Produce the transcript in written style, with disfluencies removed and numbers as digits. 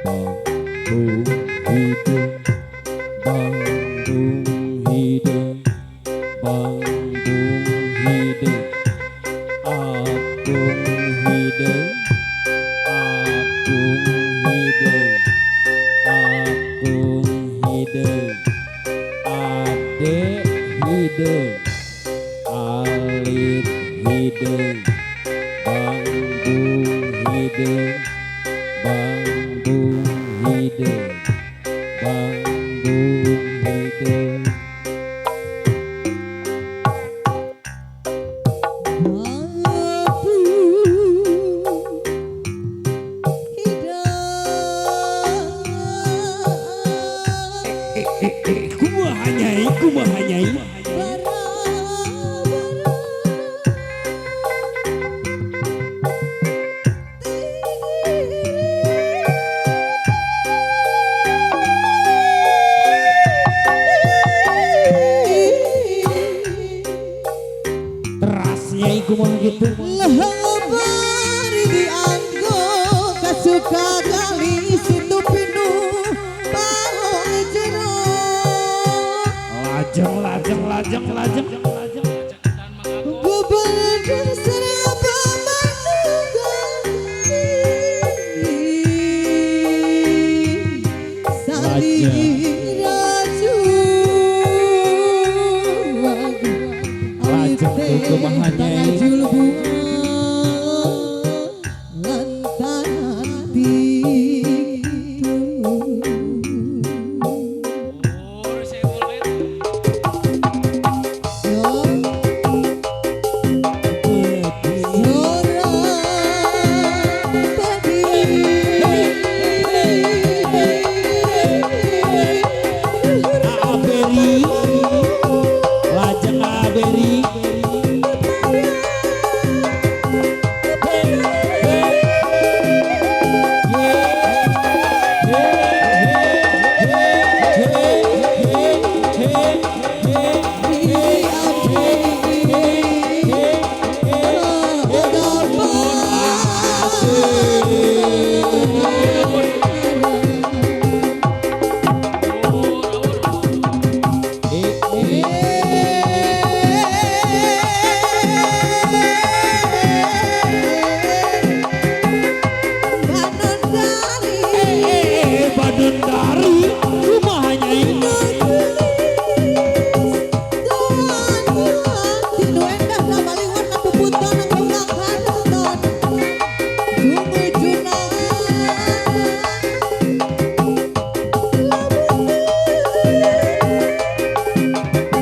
Bang hideung, bang bung hideung, bang bung hideung, akung hideung, akung hideung, akung hideung, ade hideung, alit hideung, bang bung hideung, bang bung hideung, bang bung hideung. Kumaha Nyai, kumaha Nyai? Teras Nyai, kumaha gitu? Lebar dianggo kasuka kali situ pinu balong jero. Lajeng, lajeng, lajeng, lajeng, lajeng. Gubernur serapa manunggal Salira Lajeng kumaha Nyai? Lantaran titu. Yo Sora pagi. Aberi, lajeng aberi.